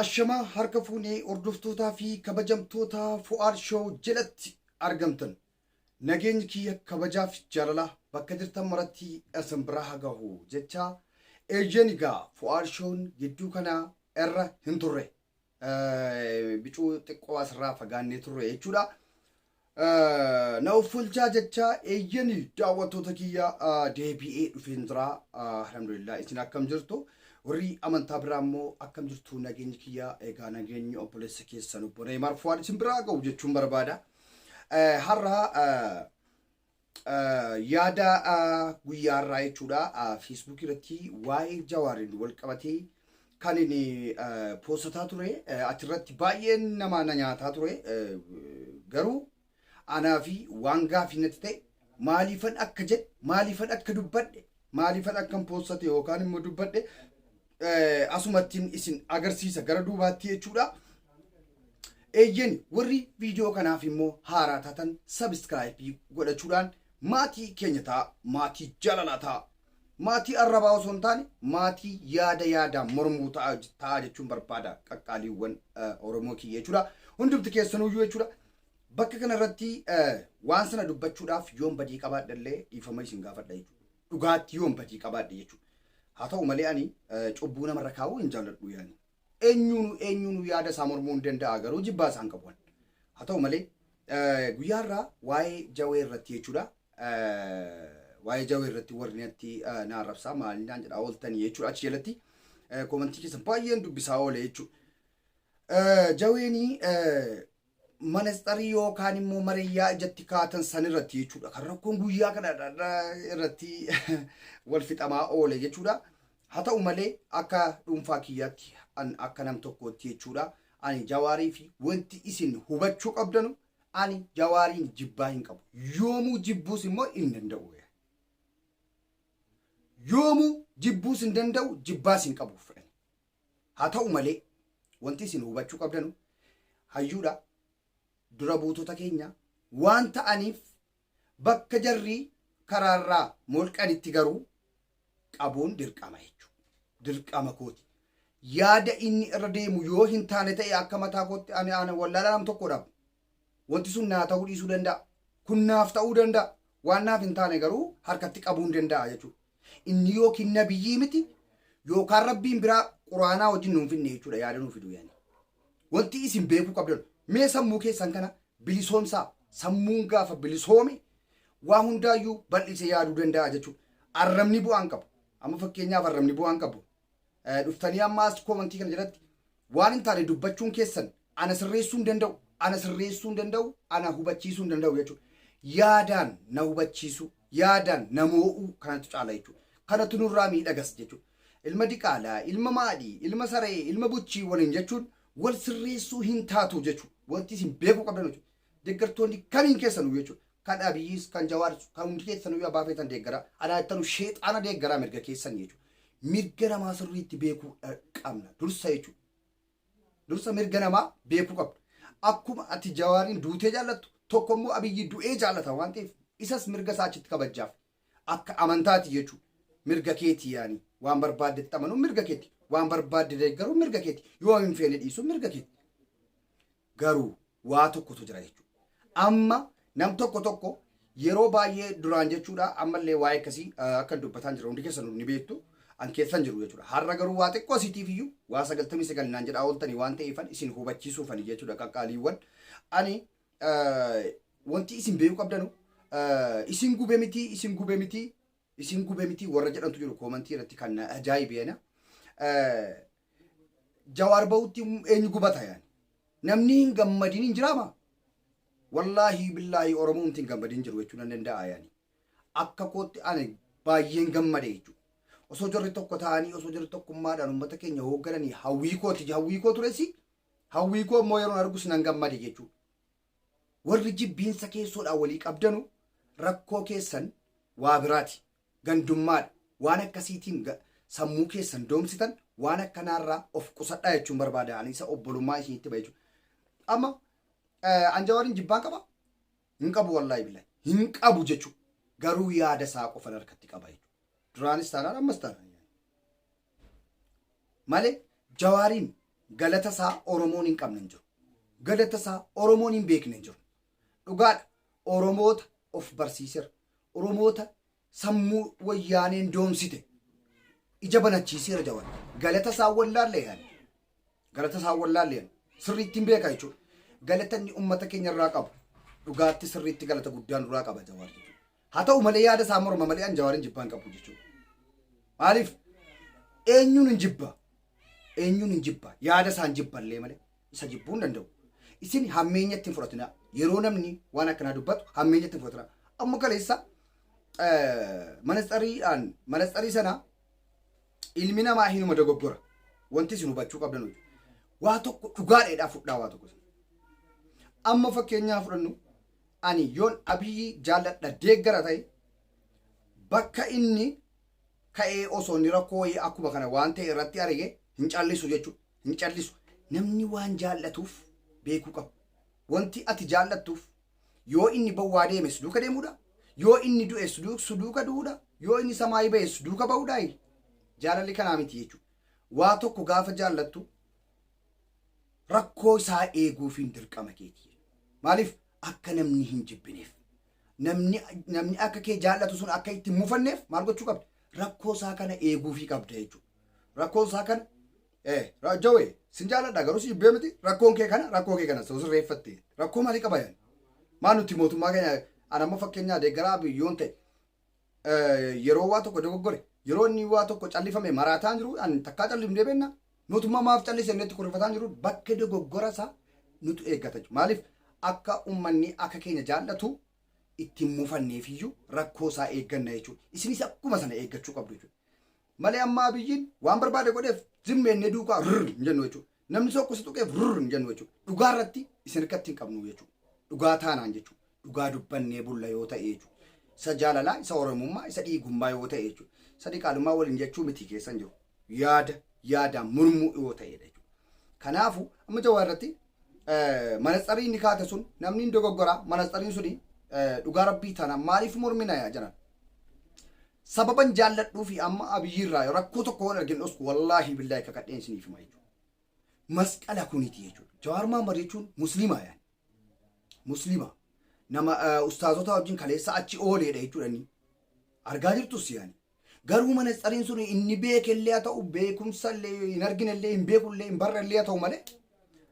Ashamaa harka fuunee hordoftootaa fi kabajamtoota Fu'aad Show jalatti argamtan. Nageenyi kiyya kabajaa fi jaalalaa bakka jirtan maratti isin biraa haa gahu jecha eeyyeen egaa Fu'aad Show'n gidduu kana irra hin turre. Bicuu xiqqoo asirraa fagaannee turre jechuudha. Na offolchaa jecha eeyyeni daawwattoota kiyya deebi'ee dhufeen jira. Alhamdulillah isin akkam jirtu? Warri amantaa biraa immoo akkam jirtu? Nageenyi kiyya egaa nageenyi obboleessa keessan obbo Neeymaar Fuwaad isin biraa ga'u jechuun barbaada. Har'a yaada guyyaa har'aa jechuudha feesbuukii irratti waa'ee Jawaariin wal qabatee kan inni poostataa ture achirratti baay'een nama na nyaataa ture garuu anaa fi waan gaafii natti ta'e maaliifan akka jedhe maaliifan akka dubbadhe maaliifan akkan poostate yookaan immoo dubbadhe asumattiin isin agarsiisa gara duubaatti jechuudha. Eeyyeen warri viidiyoo kanaaf immoo haaraa taatan sabiskiraayibii godhachuudhaan maatii keenya ta'a, maatii jaalalaa ta'a. Maatii arrabaa osoo hin taane maatii yaada yaadaan mormuu ta'a ta'a jechuun barbaada qaqqaaliiwwan Oromoo kiyya jechuudha. Hundumti keessanuyyuu jechuudha. Bakka kanarratti waan sana dubbachuudhaaf yoon badii qabaadhe illee dhiifama isin gaafadha jechuudha. Dhugaatti yoon badii qabaadhe jechuudha. Haa ta'u malee ani cubbuu namarra kaa'uu hin jaalladhu yaani. Eenyuunu eenyuunu yaada isaa mormuu hin danda'a garuu jibbaa isaan qabu. Haa ta'u malee guyyaa irraa waa'ee jawee irratti jechuudha. Waa'ee jawee irratti warri natti na arrabsaa maal naan jedhaa ooltanii jechuudha achi jalatti koomantii keessan baay'een dubbisaa oole jechuudha. Jaweenii manasxarii yookaan immoo mariyyaa ijatti kaatan san irratti jechuudha. Kan rakkoon guyyaa kana irratti wal fixamaa oole jechuudha. Haa ta'u malee akka dhuunfaa kiyyaatti an akka nam tokkootti jechuudha. Ani jawaarii fi wanti isin hubachuu qabdanu ani jawaariin jibbaa hin qabu. Yoomuu jibbuus immoo hin danda'u. Yoomuu jibbuus hin danda'u jibbaas hin qabu. Haa ta'u malee wanti isin hubachuu qabdanu hayyuudha dura buutota keenya waan ta'aniif bakka jarri karaarraa molqanitti garuu qabuun dirqama jechuudha. Dirqama kooti. Yaada inni irra deemu yoo hin taane ta'e akka mataa kootti ani ana wallaalaa nam tokkodha. Wanti sun naa ta'uu dhiisuu danda'a. Kun naaf ta'uu danda'a. Waan naaf hin taane garuu harkatti qabuu hin danda'a jechuudha. Inni yookiin nabiyyii miti yookaan rabbiin biraa quraanaa wajjin nuun finne jechuudha yaada nuu fidu yaani. Wanti isin beekuu qabdan mee sammuu keessan kana bilisoomsaa sammuun gaafa bilisoome waa hundaayyuu bal'isee yaaduu danda'a jechuudha. Arrabni bu'aan qabu. Amma fakkeenyaaf arrabni bu'aan qabu. Dhuftanii amma as koomantii kana jalatti waan hin taane dubbachuun keessan ana sirreessuu hin danda'u, ana sirreessuu hin danda'u, ana hubachiisuu hin danda'u jechuudha. Yaadaan na hubachiisuu, yaadaan na moo'uu kanatu caala jechuudha. Kanatu nurraa miidhagas jechuudha. Ilma diqaalaa, ilma maadhii, ilma saree, ilma buchii waliin jechuun wal sirreessuu hin taatu jechuudha. Wanti isin beekuu qabdan jechuudha. Deeggartoonni kamiin keessanuu jechuudha. Kan Abiyyiis, kan Jawaaris, kan hundi keessanuu abbaa feetan deeggaraa. Anaa jettanu sheexaana deeggaraa mirga keessan jechuudha. Mirga namaa sirriitti beekuu qabna dursa jechuudha. Dursa mirga namaa beekuu qabda. Akkuma ati Jawaariin duutee jaallattu tokko immoo Abiyyi du'ee jaallata waan ta'eef isas mirga isaa achitti kabajjaaf. Akka amantaati jechuudha. Mirga keeti yaani waan barbaaddetti amanuun mirga keeti. Waan barbaadde deeggaruun mirga keeti. Yoo hin feene dhiisuun mirga keeti. Garuu waa tokkotu jira jechuudha. Amma nam tokko tokko yeroo baay'ee duraan jechuudha ammallee waa'ee akkasii akka dubbataan jira hundi keessan ni beektu an keessan jiru jechuudha. Har'a garuu waa xiqqoo asiitiif iyyuu waa 99 naan jedhaa ooltanii waan ta'eefan isin hubachiisuufani jechuudha qaqqaaliiwwan. Ani wanti isin beekuu qabdanu isin gube miti isin gube miti isin gube miti warra jedhantu jiru koomantii irratti kan na ajaa'ibeena. Jawaar bahutti eenyu gubata yaani. Namni hin gammadin hin jiraama. Wallaahi billaahi Oromoo hundi hin gammadin jiru jechuu nan danda'a yaani. Akka kootti ani baay'een gammade jechuudha. Osoo jarri tokko ta'anii osoo jarri tokkummaadhaan uummata keenya hooggananii hawwii kooti hawwii koo turesi hawwii koo immoo yeroon argus nan gammade jechuudha. Warri jibbiinsa keessoodhaan walii qabdanu rakkoo keessan waa biraati. Gandummaadha. Waan akkasiitiin sammuu keessan doomsitan waan akkanaarraa of qusadhaa jechuun barbaada. Ani isa obbolummaa isinitti ba'a jechuudha. Amma an Jawaariin jibbaan qaba? Hin qabu wallaahi billahi. Hin qabu jechuudha. Garuu yaada isaa qofan harkatti qaba jechuudha. Duraanis taanaan ammas taanaan. Malee Jawaariin Galata isaa Oromoon hin qabne hin jiru. Galata isaa Oromoon hin beekne hin jiru. Dhugaadha. Oromoota of barsiiseera. Oromoota sammuu wayyaaneen doomsite ija banachiiseera Jawar. Galata isaa wallaalle yaani. Galata isaa wallaalle yaani. Sirriitti hin beeka jechuudha. Galata inni uummata keenya irraa qabu dhugaatti sirriitti galata guddaa nurraa qaba Jawaar jechuudha. Haa ta'u malee yaada isaa morma malee an Jawaarin jibbaa hin qabu jechuudha. Maaliif eenyuun hin jibba? Eenyuun hin jibba? Yaada isaan jibballee malee isa jibbuu hin danda'u. Isin hammeenyatti hin fudhatinaa. Yeroo namni waan akkanaa dubbatu hammeenyatti hin fudhatinaa. Amma kaleessa manatsariidhaan manatsarii sana ilmi namaa hinuma dogoggora. Wanti isin hubachuu qabdan hojii. Waa tokko dhugaadheedhaa fudhaa waa tokko. Amma fakkeenyaa fudhannu ani yoon Abiyyi jaalladha deeggara ta'e bakka inni ka'ee osoo inni rakkoo wayii akkuma kana waan ta'e irratti arge hin callisu jechuudha. Hin callisu. Namni waan jaallatuuf beekuu qaba. Wanti ati jaallattuuf yoo inni bowwaa deeme si duuka deemuudha. Yoo inni du'e si duuka du'uudha. Yoo inni samaayii ba'e si duuka ba'uudha. Jaalalli kanaa miti jechuudha. Waa tokko gaafa jaallattu rakkoo isaa eeguufiin dirqama keeti. Maaliif akka namni hin jibbineef. Namni namni akka kee jaallatu sun akka itti hin mufanneef maal gochuu qabda? Rakkoo isaa kana eeguufii qabda jechuudha. Rakkoo isaa kana jawee sin jaalladha garuu si jibbee miti rakkoon kee kana rakkoo kee kana soo sirreeffatte rakkoo maalii qaba yaani? Maal nuti mootummaa keenya an amma fakkeenyaa deeggaraa biyyoon ta'e yeroo waa tokko dogoggore yeroo inni waa tokko callifame maraataan jiru an takkaa callifnee beekna mootummaa maaf callise inni itti kurrifataan jiru bakka dogoggora isaa nutu eeggata jechuudha. Maaliif akka uummanni akka keenya jaallatu itti hin mufanneef iyyuu rakkoo isaa eegganna jechuudha. Isinis akkuma sana eeggachuu qabdu jechuudha. Malee amma Abiyyiin waan barbaade godheef zimmeennee duukaa rrr hin jennu jechuudha. Namni tokko si tuqeef rrr hin jennu jechuudha. Dhugaa irratti isin harkatti hin qabnu jechuudha. Dhugaa taanaan jechuudha. Dhugaa dubbannee bulla yoo ta'e jechuudha. Isa jaalalaa, isa Oromummaa, isa dhiigummaa yoo ta'e jechuudha. Isa diqaalummaa waliin jechuu miti keessan jiru. Yaada yaadaan mormuu yoo ta'edha jechuudha. Kanaafu amma Jawaar irratti manatsarii inni kaate sun namni hin dogoggoraa manatsariin suni dhugaa rabbii tana maaliif mormina yaa jiran. Sababan jaalladhuu fi amma Abiyyi irraa rakkoo tokko waan argin dhosku wallaahi billaahi kakadheen isiniif hima jechuudha. Masqala kuniti jechuudha. Jawaar Mahaammad jechuun musliimaa yaani. Musliima. Nama ustaazota wajjin kaleessa achi ooleedha jechuudha inni. Argaa jirtus yaani. Garuu manatsariin sun inni beekellee haa ta'u beekumsallee hin arginellee hin beekullee hin barrellee haa ta'u malee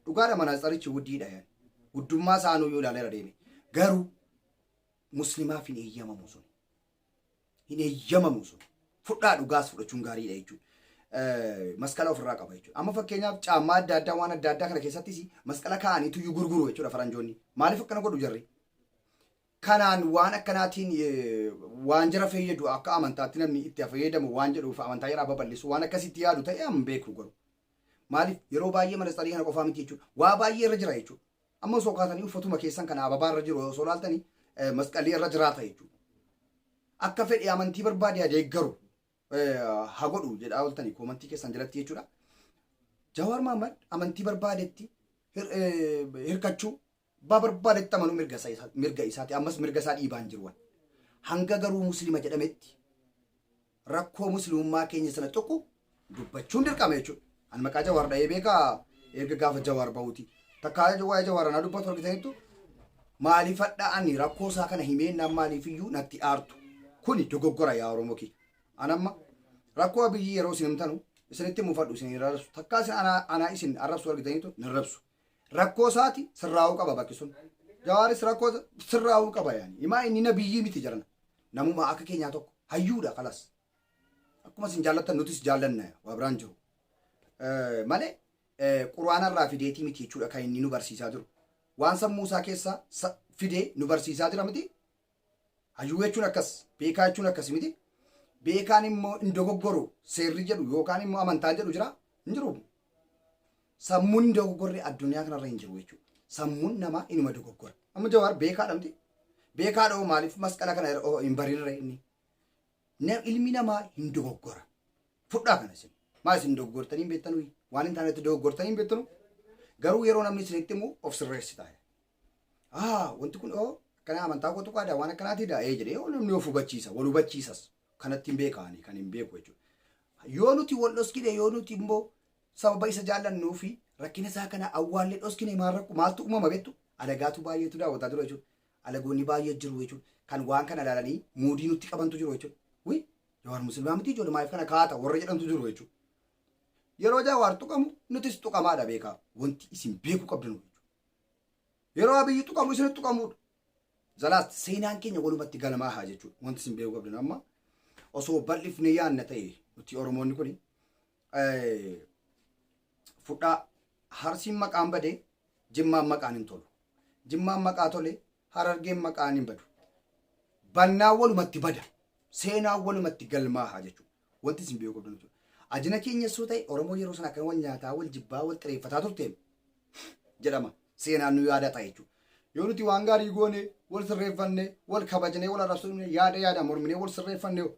dhugaadha manatsarichi wuddiidha yaani. Guddummaa isaanuu yoo ilaaleera deeme. Garuu muslimaaf hin eeyyamamu sun. Hin eeyyamamu sun. Fudhaa dhugaas fudhachuun gaariidha jechuudha. Masqala ofirraa qaba jechuudha. Amma fakkeenyaaf caammaa adda addaa waan adda addaa kana keessattis masqala kaa'aniitu iyyuu gurguru jechuudha faranjoonni. Maaliif akkana godhu jarri? Kanaan waan akkanaatiin waan jara fayyadu akka amantaatti namni itti fayyadamu waan jedhuuf amantaa jaraa babal'isu waan akkasitti yaadu ta'e amma beeku garuu. Maaliif yeroo baay'ee manatsarii kana qofaa miti jechuudha. Waa baay'ee irra jira jechuudha. Amma osoo kaatanii uffatuma keessan kana ababaa irra jiru osoo laaltanii masqalii irra jiraata jechuudha. Akka fedhe amantii barbaade adeeggaru haa godhu jedhaa ooltanii koomantii keessan jalatti jechuudha. Jawaar Mahaammad amantii barbaadetti hirkachuu abbaa barbaadetti amanuu mirga isaati ammas mirga isaa dhiibaan jiru. Hanga garuu muslima jedhametti rakkoo muslimummaa keenya sana tuqu dubbachuun dirqama jechuudha. Ani maqaa Jawaar dha'ee beekaa erga gaafa Jawaar bahuuti. Takkaa waa'ee Jawaar anaa dubbatu argitaniittu maaliif hadha ani rakkoo isaa kana himeennaan maaliif iyyuu natti aartu. Kuni dogoggora yaa Oromoo kiyya. An amma rakkoo Abiyyi yeroo isin himtanu isinitti mufadhu isin hin arrabsu. Takkaa isin anaa isin arrabsu argitaniittu hin arrabsu. Rakkoo isaati sirraa'uu qaba bakki sun. Jawaaris rakkoo sirraa'uu qaba yaani. Himaa inni nabiyyii miti jarana. Namuma akka keenyaa tokko hayyuudha kalas. Akkuma isin jaallattan nutis jaallanna waa biraan jiru. Malee quraana irraa fideetii miti jechuudha kan inni nu barsiisaa jiru. Waan sammuu isaa keessa fidee nu barsiisaa jira miti. Hayyuu jechuun akkas, beekaa jechuun akkas miti. Beekaan immoo hin dogoggoru seerri jedhu yookaan immoo amantaan jedhu jira hin jiru. Sammuun hin dogoggorre addunyaa kanarra hin jiru jechuudha. Sammuun namaa inuma dogoggora. Amma Jawaar beekaadha miti. Beekaadha hoo maaliif masqala kana hin barinre inni? Ilmi namaa hin dogoggora. Fudhaa kana isin. Maal isin dogoggortanii hin beektanuu? Waan hin taanetti dogoggortanii hin beektanu? Garuu yeroo namni isinitti himu of sirreessitaa. Ah, wanti kun oo akkana amantaa koo tuqaadha waan akkanaatiidha ee jedhee namni of hubachiisa wal hubachiisas kanatti hin beekaani kan hin beeku jechuudha. Yoo nuti wal dhoskine yoo nuti immoo sababa isa jaallannuu fi Rakkina isaa kana awwaallee dhoskine maal rakku maaltu uumama beektu? Alagaatu baay'eetu daawwataa jiru jechuudha. Alagoonni baay'ee jiru jechuudha. Kan waan kana ilaalanii muudii nutti qabantu jiru jechuudha. Wi Jawaar musliimaa miti ijoollee maaliif kana kaata warra jedhantu jiru jechuudha. Yeroo Jawaar tuqamu nutis tuqamaadha beekaa. Wanti isin beekuu qabdan jechuudha. Yeroo Abiyyi tuqamu isin tuqamuudha. Zalaast seenaan keenya walumatti galmaahaa jechuudha. Wanti isin beekuu qabdan amma osoo bal'ifnee yaadna ta'e nuti Oromoonni kuni fudhaa Harsiin maqaan bade Jimmaan maqaan hin tolu. Jimmaan maqaa tole Harargeen maqaan hin badu. Bannaan walumatti bada. Seenaan walumatti galmaaha jechuudha. Wanti isin beekuu qabdan jechuudha. Ajina keenya soo ta'e Oromoo yeroo sana akkan wal nyaataa, wal jibbaa, wal xireeffataa turte jedhama. Seenaan nu yaadata jechuudha. Yoo nuti waan gaarii goone, wal sirreeffanne, wal kabajnee, wal arrabsine, yaada yaada morminee wal sirreeffanne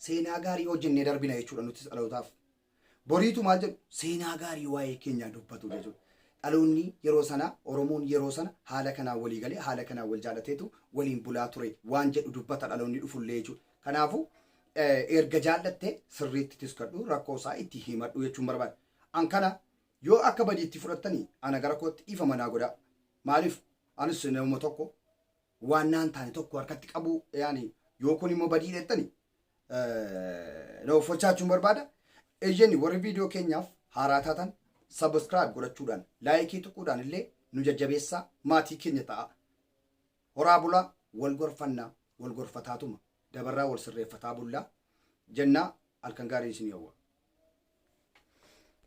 seenaa gaarii hojjennee darbina jechuudha nutis dhalootaaf. Boriitu maal jedhu seenaa gaarii waa'ee keenyaa dubbatu jechuudha. Dhaloonni yeroo sana Oromoon yeroo sana haala kanaan walii galee haala kanaan wal jaalateetu waliin bulaa ture waan jedhu dubbata dhaloonni dhufullee jechuudha. Kanaafuu erga jaallatte sirriitti tiskadhu rakkoo isaa itti himadhu jechuun barbaada. An kana yoo akka badiitti fudhattanii ana gara kootti dhiifama naa godhaa. Maaliif anis nama tokko waan naan taane tokko harkatti qabuu yaani yoo kun immoo badii dheettani na offolchaachuun barbaada. Eeyyeni warri viidiyoo keenyaaf haaraa taatan subscribe godhachuudhaan laayikii tuquudhaan illee nu jajjabeessaa maatii keenya ta'a. Horaa bulaa wal gorfannaa wal gorfataatuma dabarraa wal sirreeffataa bullaa jennaa halkan gaarii isinii hawwa.